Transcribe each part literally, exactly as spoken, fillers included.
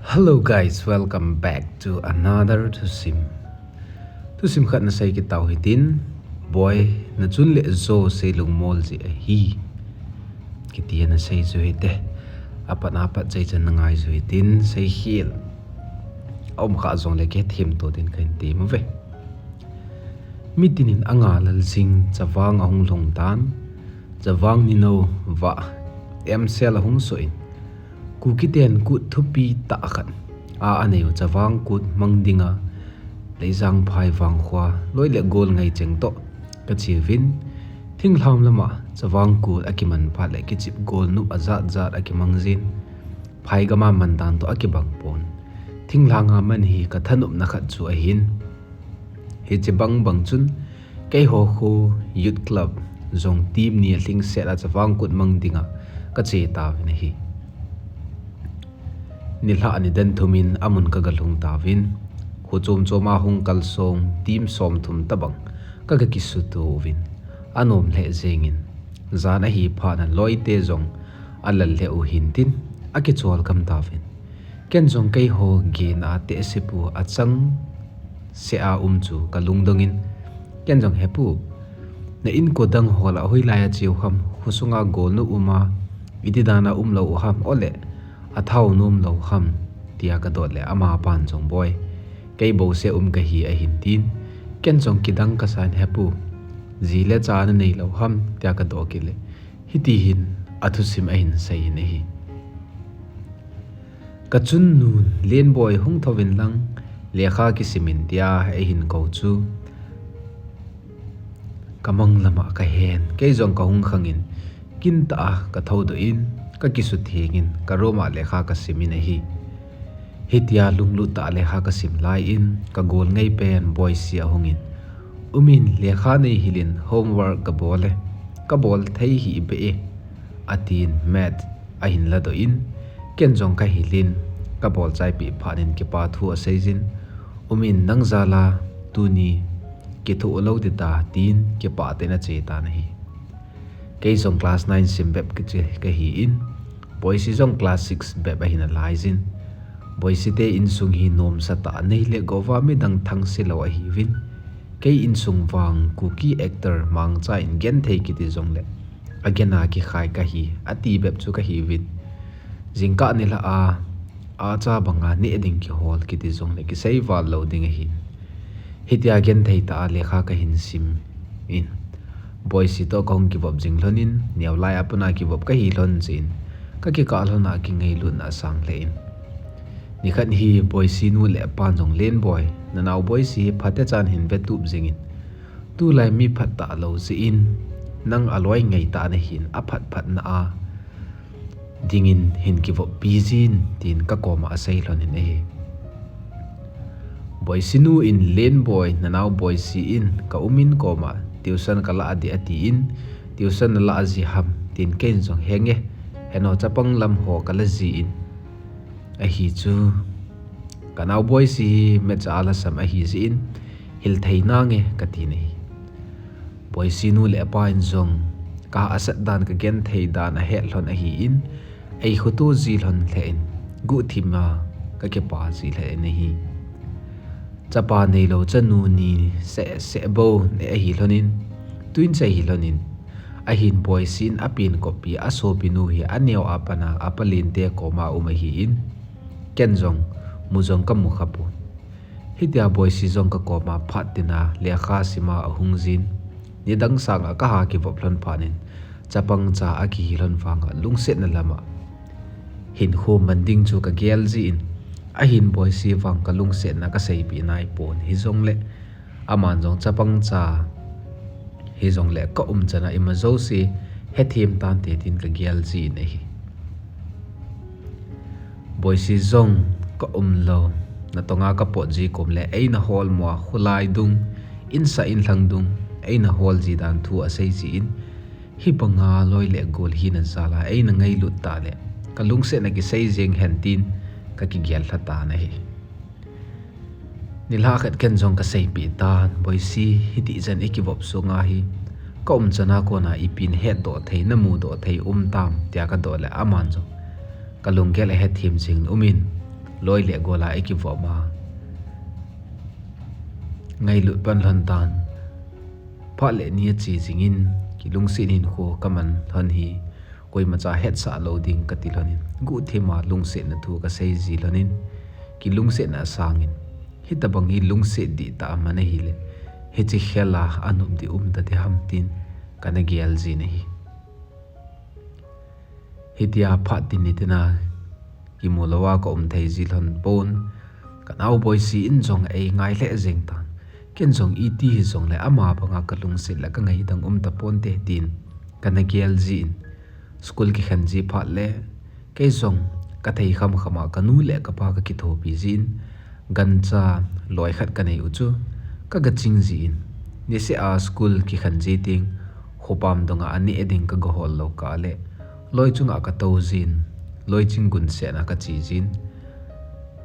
Hello guys, welcome back to another thusim. Thusim khat nasei kit tau hitin, Boy, nachun le jo sei lungmol jeh ahi, kiti nasei ju hite. Apat apat chai chan nangai ju hitin, seikhel aum kha jongle kithemto din kahin tem uve. Mitin in anga lal jing chavang ahung lhung tan, chavang ninou vah emsel ahung soh in, Kukiten kut thupi tah khat a anei u chavang kut mang dinga Leijangphai vangkho loi le gol ngaicheng toh kache uvin, thinglhang lama chavang kut akiman phat le kichep gol nop ajat jat akimang jin, phai gam a man dan toh akibang pon. Thinglhang a man hi kathanopna khat chu ahin, hiche bang bang chun keiho kho Youth Club jong team ni alhingset a chavang kut mang dinga kache tauvin ahi. Nilhah nidan thum in amun kaga lhung tauvin, kho chom chom a hung kalsong team somthum tobang kaga kisuto uvin, anom lheh jengin, jan ahi phat na loite jong alal lheh u hintin, akichol gam tauvin. Ken jong keiho gena tehsepu achangseh a um chu kalungdong in, ken jong, He pu, na inko dang hol a hoilai a cheu ham, khosunga gol nop um a, iti dan a umlou u ham, ole athao nom lou ham, tia kadot le amapan jong, Boy, kei bouseh um kahi ahin tin, ken jong kidang kasan, He pu, ji le cha naneilou ham, tia kadoh kit le hitihin athusim ahin sei in ahi. Kachun nun, Lenboi hung thouvin lang, lekha kisimin, tia eihin kou chu kamang lama kahen, kei jong kahung khangin, kintah a kathoudoh in, kakisuthengin, karoom a lekha kasimin ahi. Hitia lunglut tah a lekha kasim lai in, kagol ngeipen Boisi ahungin, Umin, lekha neihil in, homework kabol e, kabol thei hih beh e, atin math ahin ladoh in, ken jong kahil in, kabol chaipeh phat in kipa thu aseijin, Umin, nang jal a tuni kithoh lou ding ta, tin kipah tah in ache tan ahi. Kei jong class nine sim bep kahi in, Boisi jong class six bep ahin alaijin. Boisi te insung hi nomsa tah, nei le gou a midang thangse lou ahiuvin, kei insung vang Kuki actor Mangcha in genthei kiti jongle agen a kikhai kahi, ati bep chu kahiuvin, jingkah nilhah a acha banga neh ding kihol kiti jongle kisei val lou ding ahin. Hitia genthei tah a lekha kahin sim in, Boisi toh kahung kivop jing lhon in, neolai a pat a kivop kahi lhon jeh in, kakikah lhon a kingailutna asang lheh in, nikhat hi Boisi nu le apan jong, Lenboi, nanao Boisi hi phatechan hin vetup jingin, tulai mi phatah lou jeh in, nang aloi ngaitah nahin, aphat phatna a dingin hin kivoppi jin, tin kakoma asei lhon in ahi. Boisi nu in, Lenboi, nanao Boisi in ka um in koma tuition kalah ding atin, tuition nalah ji ham, tin ken jong, Henge, heno, chapang lam ho kala jin, ahi chu, kanao Boisi hi maths a lhasam ahi jeh in, hilthei nange, katin ahi. Boisi nu le apa in jong kahahsat dan, kagenthei dan ahet lhon ahin, eikhoto ji lhon lheh in, guhthim a kakipa ji lheh in ahi. Chapa neilou chanu ni seh seh bou neh ahi lhon in, twins ahi lhon in, ahin Boisi in apen koppi a sopinu hi aneo a pat a apa lente koma um ahin, ken jong mu jong kamu khapon. Hitia Boisi jong kakoma phat tin a lekha sim a ahung jin, nidang sanga kaha kivop lhon phat in, chapang cha akihi lhon vanga lungsetna lama hinkho man ding chu kagel jin, ahin Boisi vang kalungsetna kaseipeh naipon, hijongle aman jong chapang cha hijongle ka umchan a ima jouse hethem tante tin kagel jin ahi. Boisi jong ka umlou, natonga kapot ji komle eina holmo a, kholai dung, insah inlhang dung eina hol ji dan thu asei jin, hibanga loi le gol hina jal a eina ngailut tah le kalungsetna kisei jeng hen tin kakigel lha tan ahi. Nilhah khat ken jong kaseipeh tan, Boisi, hitih chan ikivop sunga hi ka umchan a kona ipi nahetdoh thei, namudoh thei um tam, tia kadoh le aman jong kalunggel ahethem jing, Umin, loi le gola eikivop a, ngailut pan lhon tan. Phat le ni ache jingin, kilungset hinkho kaman lhon hi, koimacha hetsah lou ding kati lhonin, guhthima lungsetna thu kasei ji lhonin, kilungsetna asangin, hitobang hi lungset dihtah a man ahile, hiche khel a anop ding um tadem ham tin kana gel jin ahi. Hitia phat tin nitin a kimu louva kaum thei ji lhon pon. Kanao Boisi in jong eingai lheh jeng tan. Ken jong iti hijongle ama banga kalungset le kangaidam um taponte tin kana gel jin. School kikhen ji phat le, kei jong kathei khamkham a kanu le kapa kakithopi jin. Gancha loi khat kanei u chu kaga ching jin. Niseh a school kikhen ji teng, khopam donga aneh ding kaga hol lou kah le, loi chunga katou jin, loi ching gunsetna kache jin.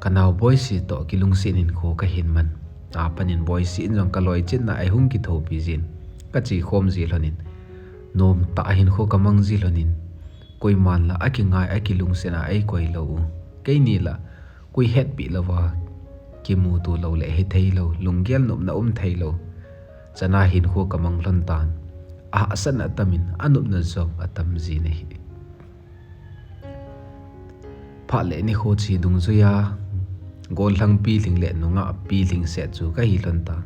Kanao Boisi toh kilungset hinkho kahin man. Apanin Boisi in jong kaloi chetna a eihung kithopi jin. Kache khom ji lhonin, nomtah hinkho kamang ji lhonin, koiman la akingai akilungset a eikoi lou u, keini la koi hetpi louva kimuto lou le hithei lou, lunggel nopna um thei lou chana hinkho kamang lhon tan. Ahahsatna atamin, anopna jong atam jin ahi. Phat le nikho che dungjuia gollhang pilhing le nungah pilhing set chu kahi lhon tan.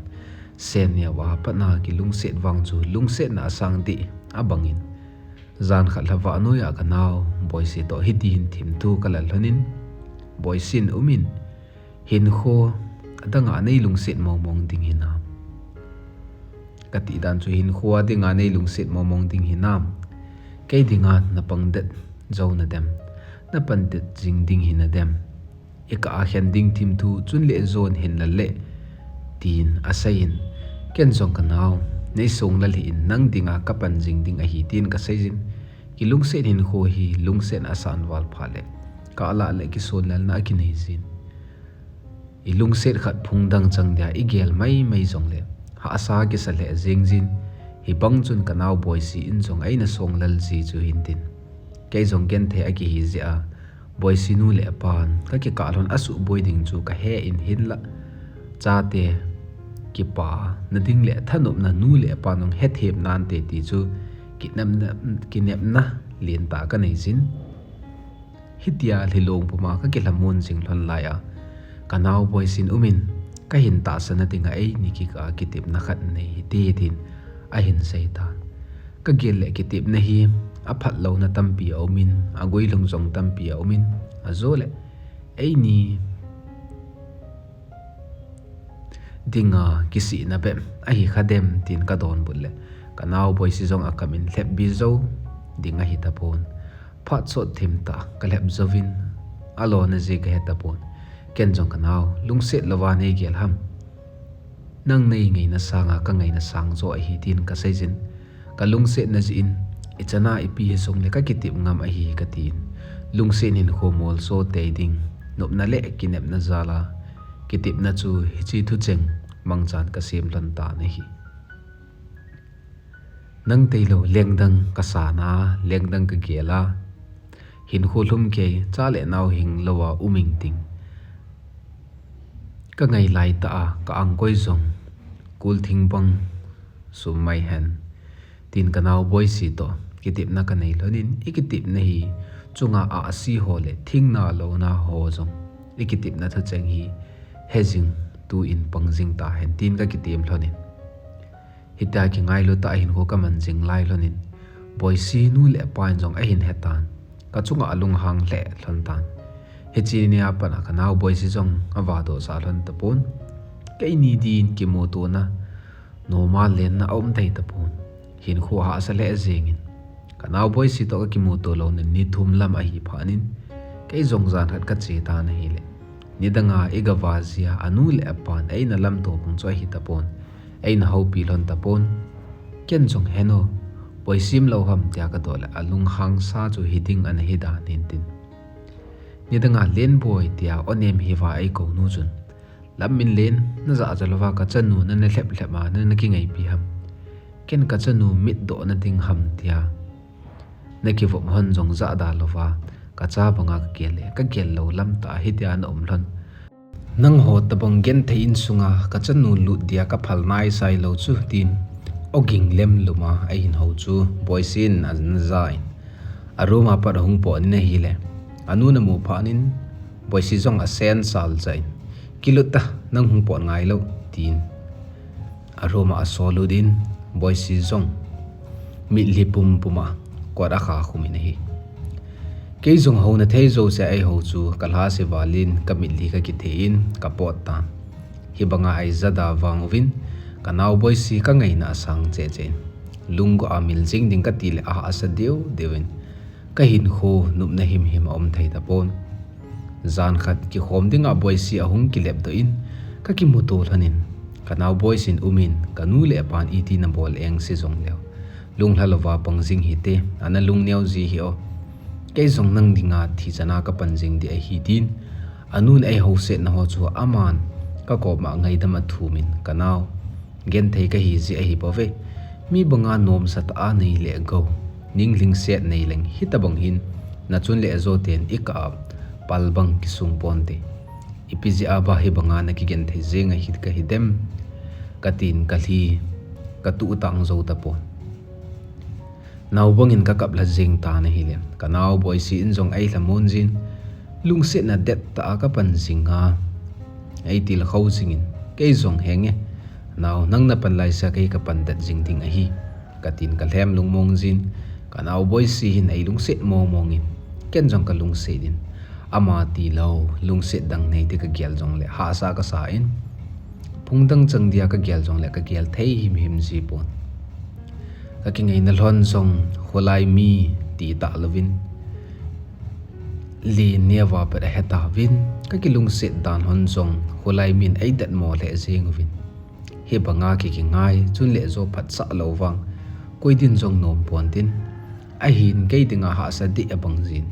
Sen neova patna kilungset vang chu lungsetna asang deh abangin, jan khat lha vah noiya kanao Boisi toh hitihin thimthu kalal lhonin, Boisi in, umin, hinkho adanga neilungset mongmong ding hinam? Kati dan chu, hinkho adinga neilungset mongmong ding hinam? Kei dinga napang det jou nadem? Napan det jing ding hinadem? Ikah a khen ding thimthu chun le jon hinla le, tin aseiyin. Ken jong, kanao, neisonglel hih in, nang dinga kapan jing ding ahi, tin kaseijin. Kilungset hinkho hi lungsetna asan val phat le, kalah le kisonlelna akinei jin. Ilungset khat phung dang chang dia igel maimai jongle, hahsa kisa lheh jeng jin. Hibang chun kanao Boisi in jong eina songlel ji chu hintin, kei jong genthei akihi jeh a, Boisi nu le apan kakikah lhon asuhboi ding chu kahe in, hinlah chate kipana ding le thanopna nu le apan jong hethem nante ti chu kinepna, kinepna lentah kanei jin. Hitia lhilong puma kakilhamon jing lhon laiya, kanao Boisi in, umin, kahin tahsanna dinga eini kikah a kitepna khat nei hite, tin ahin seitan. Kagel le kitepna hi aphat louna tampi aumin, aguilhung jong tampi aumin, ajole eini dinga kisihna bep ahi khadem, tin kadonbut le, kanao Boisi jong akam in lhepbi jou ding ahitapon. Phat sot thimtah kalhep jouvin, alona ji kahetapon. Ken jong, kanao, lungset louva neigel ham? Nang neingaina sanga kangaina sang jo ahi, tin kaseijin. Kalungsetna jeh in, ichana ipi hijongle kakitep ngam ahi, katin. Lungset hinkho molso tei ding, nopna le kinepna jal a kitepna chu hiche thucheng mangchan kasem lhon tan ahi. Nang tailou lengdang kasana, lengdang kagel a, hinkho lhumkei, cha le nao hing louva um ingting, kangai laitah a ka-angkoi jong kulthing bang sum mai hen, tin kanao Boisi toh kitepna kanei lhonin, ikitepna hi chunga ahsi ho le thingna louna ho jong ikitepna thucheng hi hejing tuin pangjing tahen, tin kakitem lhonin. Hitia kingailu tah a hinkho kaman jing lai lhonin, Boisi nu le apa in jong ahin hetan, kachunga alunghang lheh lhon tan. Hiche nia pat a kanao Boisi jong avadohsah lhon tapon. Keini din kimutona normal lenna aum thei tapon. Hinkho hahsa lheh jengin, kanao Boisi toh kakimuto louna ni thum lam ahi phatnin, kei jong jan khat kache tan ahile, nidanga igava jia anu le apan eina lamto bang chu ahitapon, eina houpi lhon tapon. Ken jong, heno, Boisi um lou ham, tia kadoh le, alunghangsa chu hiding ana hidan hintin, nidanga Lenboi tia onem hiva eikounu chun, Lamminlen, najahcha louva kachanu nana lhep lhep a nana kingaipi ham? Ken kachanu mitdohna ding ham tia nakivop hon jong jahda louva, Kacha banga kagel le, kagel lou lam tah hitia na um lhon. Nangho tabang genthei insunga kachanu lut dia kaphal naisai lou chu, tin oging lem luma ahin hou chu Boisi in ana ja in, a room a pat ahung pot in ahile, anun amu phat in Boisi jong asen sal cha in, kilut ta, nang hung pot ngai lou, tin a room a asol lut in, Boisi jong mitlhi pumpum a kot akha khum in ahi. Kei jong houna thei jouse a eihou chu kalhase val in kamitlhi kakithe in kapot tan. Hibanga eija da vang uvin, kanao Boisi kangaina asang cheh cheh in, lunggel a mil jing ding kati le ahahsa deu deu in, kahinkho nopna himhim aum thei tapon. Jan khat kikhom dinga Boisi ahung kilepdoh in, kakimuto lhon in, kanao Boisi in um in, kanu le apan iti nabol engse jongleu, lunglha louva pang jing hite, ana lungneo ji hih o. Kei jong nang dinga thi chana kapan jing ding ahi, tin anun eihousetna ho chu aman kakoma ngaidam athum in, kanao, genthei kahi jeh ahi bouve. Mi banga nomsa tah a nei le gou, ning lhingset nei leng hitabang hin, nachun le ajo ten ikah a pal bang kisung ponte. Ipi jeh a ba hibanga nakigenthei jeng ahi kahidem, katin kalhi katuh tang jou tapon. Naobang in kakap lha jeng tan ahile, kanao Boisi in jong eilhamon jin, lungsetna det tah a kapan jing a, eitilkhou jing in, kei jong henge, nao, nang napan laisea kei kapan det jing ding ahi, katin kalhem lungmong jin, kanao Boisi hin eilungset mongmong in, ken jong kalungset in, ama tilou lungset dang neite kagel jongle hahsa kasa in, phung dang chang dia kagel jongle kagel thei himhim ji pon. Kakingaina lhon jong kholai mi ti talouvin, len neova pat ahetauvin, kakilungset dan lhon jong kholai min eidet mo lheh jeng uvin. Hibanga kikingai, chun le jo phatsah lou vang, koi din jong nom pontin, ahin kei dinga hahsa deh abang jin.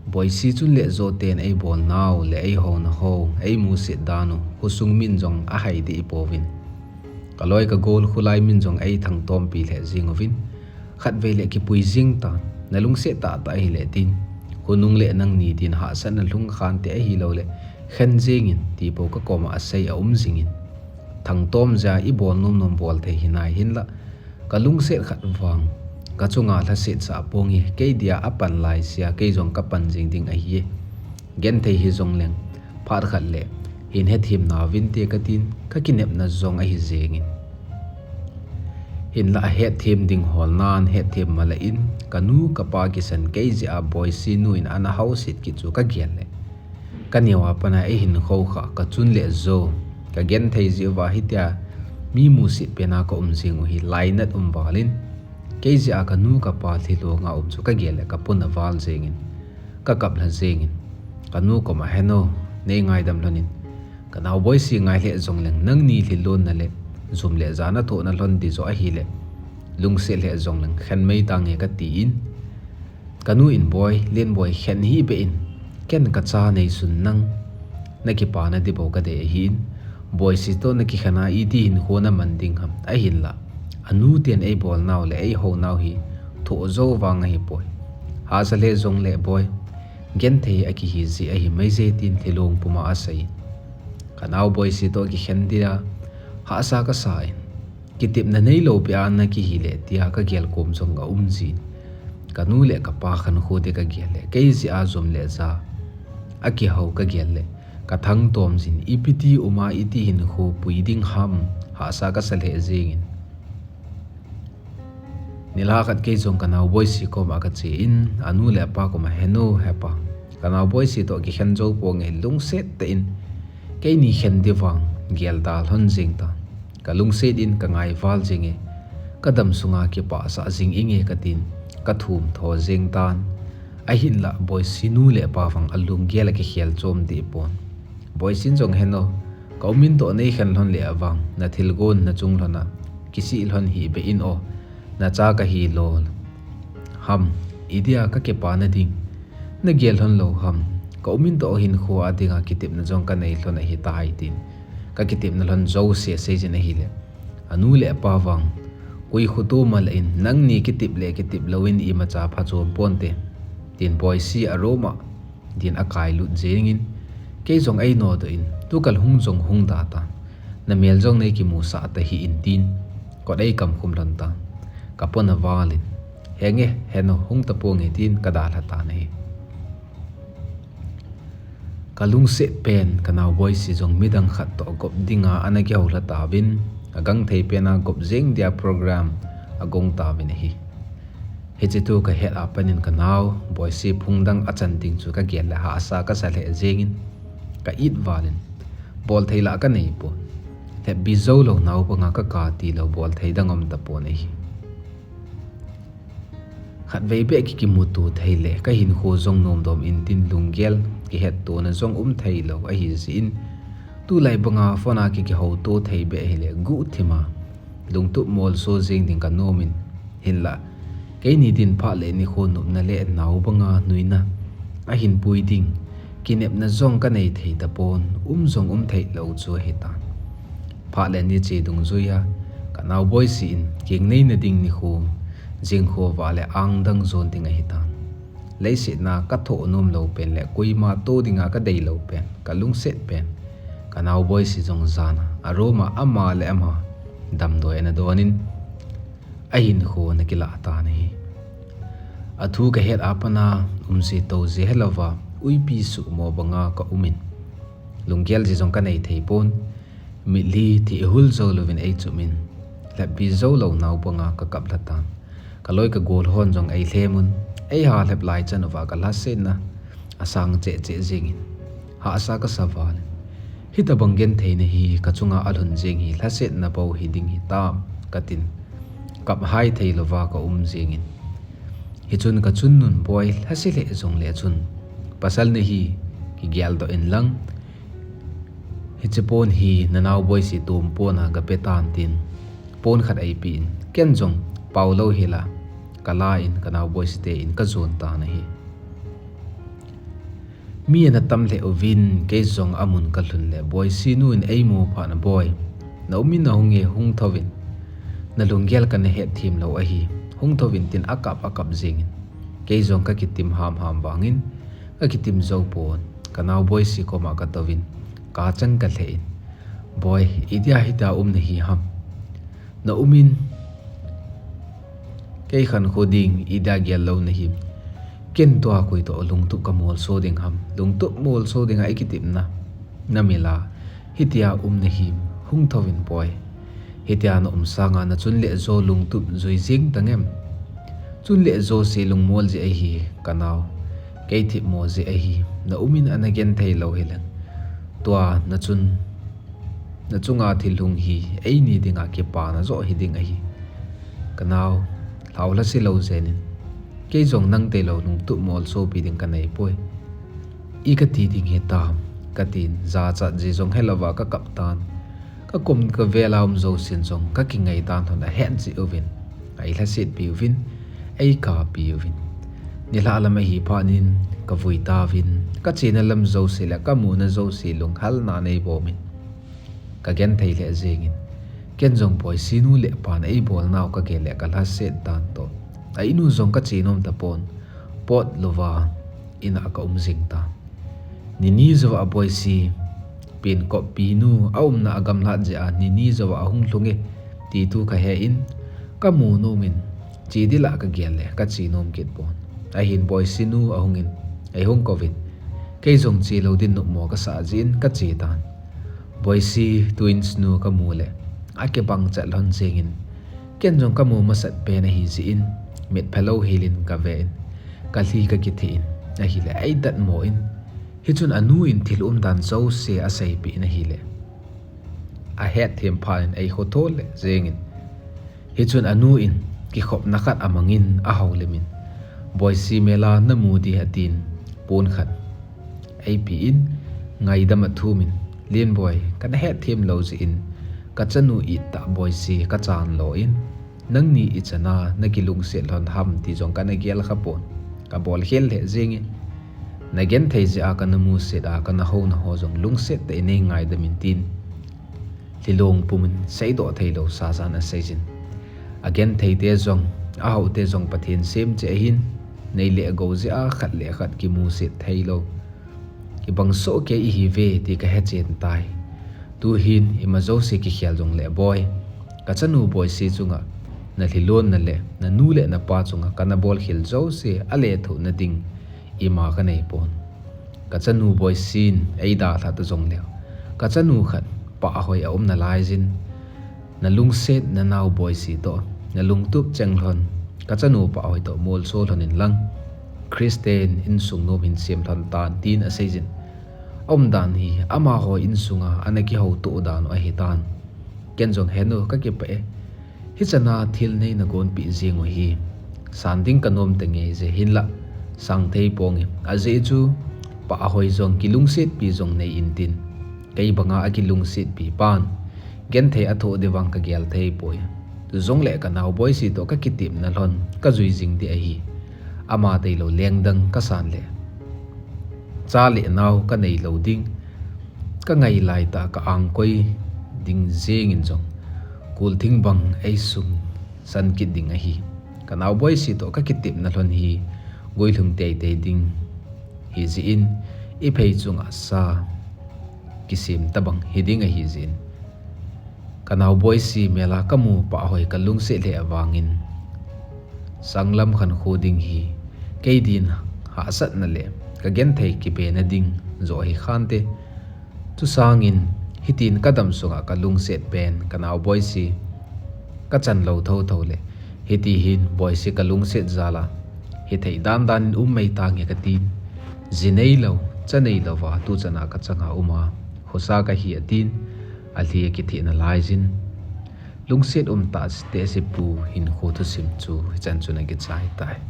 Boisi chun le jo ten eibolnau le eihouna ho, eimusit dan u, khosung min jong ahai deh pouvin. Kaloi kagol kholai min jong eithangtompi lheh jeng uvin. Khatvei le kipui jeng tan, nalungset tahtah ahile tin, khonung le nangni din hahsatna lhung khante ahiloule, khen jengin, tipou kakoma asei aum jingin. Thangtom jeh a ibol nomnom bol thei hinai hinlah, kalungset khat vang, kachunga lhaset sah ponge, kei dia apan laisea, kei jong kapan jeng ding ahi e. Genthei hijongleng, phat khat le, hin hethem nauvinte katin, kakinepna jong ahi jengin. Hinlah ahetthem ding holnan, hetthem mala in, kanu kapa kisan kei jeh a Boisi nu in ana hausit kit chu kagel le, kaneo a pat a eihin khoukhah, kachun le jo, kagenthei jeh uva hitia, mi musit pena kaum jeng u hi lainat um valin, kei jeh a kanu kapa lhilonga um chu kagel le kapuna val jengin, kakap lha jengin, kanu koma, Heno, neingaidam lhonin, kanao Boisi ngai lheh jongleng nangni lhilonna le jum le ja nathohna lhon ding joh ahile, lungset lheh jongleng khen mai tange katin, kanu in, Boi, Lenboi, khen hih beh in, ken kacha neisun nang, nakipana ding bou kadei ahin, Boisi toh nakikhen a iti hinkho naman ding ham, ahinlah, anu ten eibolnau le eihounau hi thoh jou vang ahipoi. Hahsa lheh jongle Boi, genthei akihi jeh ahi maije, tin lhilong puma asei. Kanao Boisi toh kikhen dia hahsa kasa in, kitepna neilou peh a nakihi le tia kagel kom jong aum jin. Kanu le kapa khankho te kagel le, kei jeh a jum le ja akihou kagel le, kathangtom jin, ipi ti um a iti hinkho pui ding ham, hahsa kasa lheh jengin. Nilhah khat kei jong kanao Boisi koma kache in, anu le apa koma, Henu, hepa, kanao Boisi toh kikhen jou ponge, lungset tah in keini khen ding vang gelda lhon jeng tan, kalungset in kangai val jenge, kadam sunga kipahsah jing inge katin, kathum tho jeng tan. Ahinlah Boisi nu le pa vang alunggel a kikhel chom deh pon. Boisin jong, Henu, kaumin toh neikhen lhon le avang, nathilgon nachung lhon a kisih lhon hih beh in o, nacha kahi lou ham, idia kakipana ding nagel lhon lou ham, kaumin toh hinkho a dinga kitepna jong kanei lhon ahitai, tin kakitepna lhon jouse asei jin ahile, anu le apa vang, koi khoto mala in, nangni kitep le kitep louvin imacha phachom ponte. tin Boisi a room a din a kailut jengin, kei jong ei nodoh in, tu kal hung jong hung da ta, na mel jong nei kimusah ta hih in tin, kot ei kamkhum lhon ta. Ka pon a valin, henge, heno, hung ta ponge tin ka dalha tan ahi. Ka lungset pen ka nao Boisi jong midang khat toh gop dinga ana kihou lha tauvin, a gangthei pen a gop jeng dia program a gong tauvin ahi. Hiche thu ka het a panin ka nao Boisi phung dang a chan ding chu ka gel le hahsa ka sa lheh jengin, ka it valin, bol thei lah ka nei pon. Lhepbi jou lou nao banga ka kap ti lou bol thei dang um ta pon ahi. Khatvei beh ki kimuto thei le ka hinkho jong nomdom in tin lunggel kihettona jong um thei lou ahi jin, tulai banga phone a ki kihouto thei beh hile guhthima lungtup molso jeng ding ka nom in, hinlah keini din phat le nikho nopna le nao banga nuina a hin pui ding kinepna jong ka nei thei tapon, um jong um thei lou chu ahi tan. Phat le ni che dungjuia ka nao Boisi in kingneina ding nikho, jingkhovah le angdang jon ding ahi tan. Leiset na ka thoh nom lou pen le koima toh dinga ka dei lou pen, ka lungset pen, ka nao Boisi jong jan a a room a ama le ama damdoi ana don in, a hinkho ana kilah tan ahi. A thu ka het a pat a umji touji helouva uipi suhmo banga ka um in, lunggel ji jong ka nei thei pon. Mitlhi thih hul jou louvin ei chum in, lhepbi jou lou nao banga ka kap lha tan. Ka loi ka gol hon jong ei lhem un, ei ha lhep lai chan uva ka lhasetna a sang cheh cheh jengin, hahsa ka sa valin, hitabang gentheina hi ka chunga a lhun jeng hi lhasetna bou hi ding hitam, ka tin, kap hai thei louva ka um jengin, hichun ka chun nun, Boi, lhase lheh jong le chun pasal nahi, kigel doh in lang, hiche pon hi na nao Boisi tum pon a ka pe tan tin, pon khat ei pi in, ken jong pao lou hel a ka la in ka nao Boisi te in ka jon tan ahi. Mi ana tam lheh uvin, kei jong amun ka lhun le Boisi nu in ei mu phat na, Boi, na um in na hung e, hung thouvin, na lunggel ka na het them lou ahi, hung thouvin tin a kap a kap jengin, kei jong ka kitim ham ham vangin, ka kitim jou pon, ka nao Boisi koma ka touvin, ka chang ka lheh in, Boi, idia hitia um nahi ham? Na um in, kei khankho ding idia gel lou nahi? Ken tua koi toh lungtup ka molso ding ham? Lungtup molso dinga i kitepna na mil a hitia um nahi, hung thouvin Boi. Hitia na um sanga na chun le jo lungtup jui jing tangem? Chun le jo se lungmol ji ahi ka nao. Kei thipmo ji ahi. Na um in ana genthei lou hileng, tua na chun, na chunga thil hung hi eini dinga kipana jo hi ding ahi. Ka nao, lhao lhase lou jeng in. Kei jong nang tilou lungtup molsopi ding ka nei poi. I ka ti ding hitam, ka tin, jachat ji jong helouva ka kap tan. Ka kum ka vel a um jousen jong ka kingai tan hon a het ji uvin, ei lhasetpi uvin, ei kappi uvin. Nilhah lam ahi phat in ka vui tauvin, ka chena lam jouse le ka muna jouse lunghalna nei bomin, ka genthei lheh jengin, ken jong Boisi nu le pan ei bolnau ka gel le ka lhaset tan toh, a inu jong ka che nom tapon, pot louva in a ka um jing tan. Nini jouva Boisi pen koppi nu a umna a gamlat jeh a nini jouva ahung lhung e, ti thu ka he in, ka mu nomin, che ding lah ka gel le ka che nom kit pon. Ahin Boisi nu ahung in, ei hung kouvin, kei jong che lou din nopmo ka sah jeh in ka che tan. Boisi twins nu ka mu le, a kibang chat lhon jengin, ken jong ka mu masat pen ahi jeh in, mit phalou helin ka ve in, ka lhi ka kitheh in, ahile ei datmo in, hichun a nu in thil umdan jouse a seipeh in ahile, a hetthem phat in ei khoto le jengin, hichun a nu in kikhopna khat a mangin a houlim in, Boisi mel a na mu ding ahi tin, pon khat ei pe in, ngaidam a thum in, Lenboi, ka na hetthem lou jeh in, ka chanu it tah Boisi ka chan lo in, nangni ichan a na kilungset lhon ham ti jong ka na gel kha pon, ka bol khel lheh jengin, na genthei jeh a ka na muset a ka na houna ho jong lungset tah in nei ngaidam in tin, lhilong pum in seidoh theilou sa jan a seijin, a genthei te jong, a hou te jong Pathen sem cheh ahin, nei le gou jeh a khat le khat kimusit theilou. Kibang soh kei ihiuve ti kahe chen tai. Tuhin ima jouse kikhel jongle boi, kachanu Boisi chunga nalhilonna le nanu le napa chunga kana bolkhel jouse alethuhna ding ima kanei pon. Kachanu Boisin eidalhah ta jongleu, kachanu khat Pahhoi a um nalaiyin, nalungset nanao Boisi toh nalungtup cheng lhon, kachanu Pahhoi toh molso lhon inlang, Christian insung nom hin sem lhon tan, tin aseijin. Aumdan hi amaho insunga ana kihoutoh dan u ahitan. Ken jong henu kakipah e. Hichana thil nei nagonpeh jeng u hi san ding kanom tangei je, hinlah sang thei ponge. Ajeh chu Pahhoi jong kilungsetpi jong nei intin, kei banga akilungsetpi pan genthei athoh ding vang kagel thei poi. Chujongle kanao Boisi toh kakitepna lhon kajui jing ding ahi. Ama tailou lengdang kasan le cha le nao kanei lou ding, kangai laitah a ka angkoi ding jengin jong kulthing bang eisung san kit ding ahi. Kanao Boisi toh kakitepna lhon hi guilhung teitei ding hijeh in, iphei chunga sa kisem tabang hiding ahijeh in, kanao Boisi mela kamu Pahhoi kalungset lheh vangin, sanglam khankho ding hi kei din hahsatna le kagenthei kibena ding joh ahi khante. Chusangin hitin kadam sunga kalungset pen kanao Boisi kachan lou thotho le, hitihin Boisi kalungset jal a hithei dandan in um mai tange katin. Ji neilou, cha neilouva tuchana kachanga uma, khosa kahi atin, alhi akitheh nalaiyin. Lungset umtah a tehse pu hinkho thusim chu hichan chun akichai tai.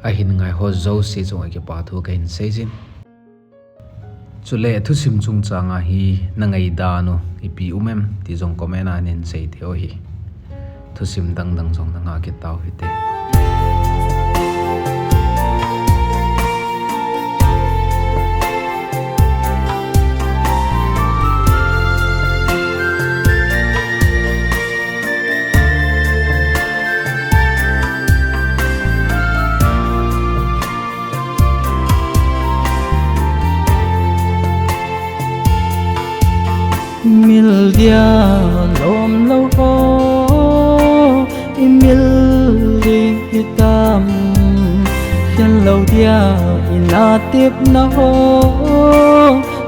Ahin ngaiho jouse chunga kipa thu kahin seijin. Chule thusim chungchanga hi nangaidan u ipi um em ti jong comment a neiseithei u hi. Thusim dangdang jong nangah kit tau hite. Mil dia lomlou ho, imil ding hitam. Khenlou dia inatepna ho,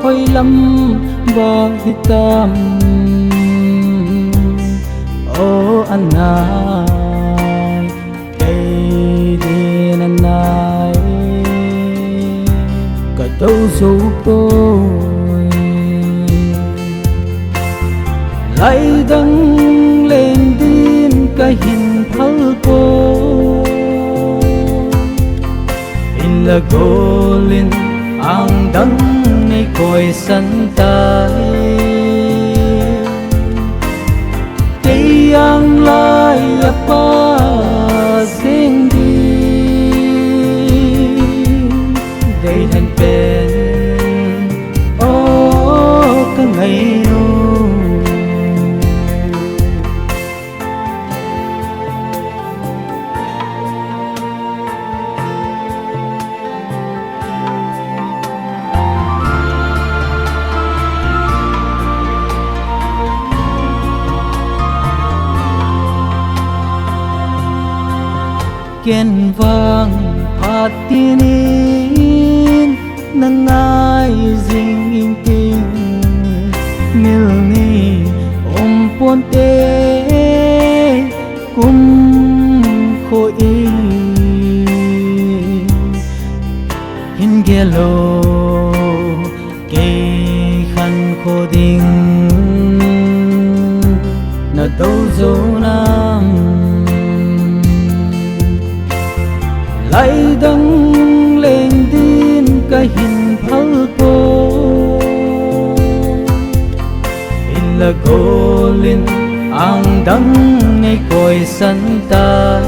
hoilam bou hitam. O anai, kei din anai, kadou jou poi. Laidang leng din kahin phal poi. Inlagol in angdang neikoisan tai. Kei anglai a pa jeng ding deilhen pen, o kangainu. Ken vang phat tinin nangai jing inting, mil ni um ponte kum kho in hin gel o. Kei khankho ding nadou jou nam? Laidang leng din kahin phal poi. Inlagol in angdang neikoisan tai.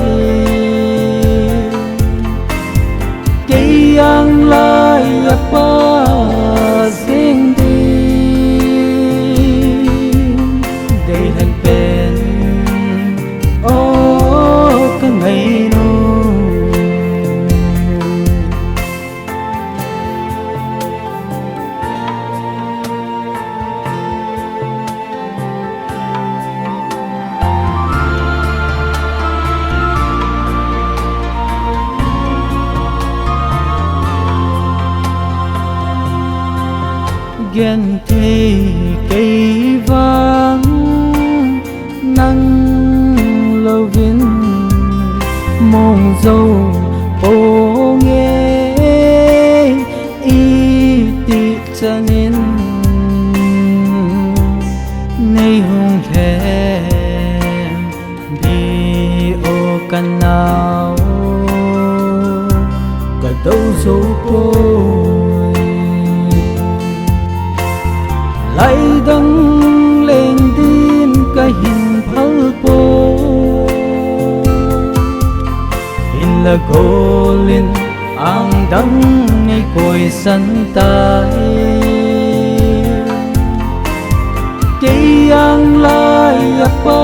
Kei anglai a pa jeng ding deilhen pen, o kangainu. Genthei kei vang nang louvin mong jou ponge, iti chanin nei hung lhem di o kanao, ka dou jou poi. Lai dang leng din ka hin phal poi. Hinla golin ang dang nei koisan tai. Kei ang lai a pa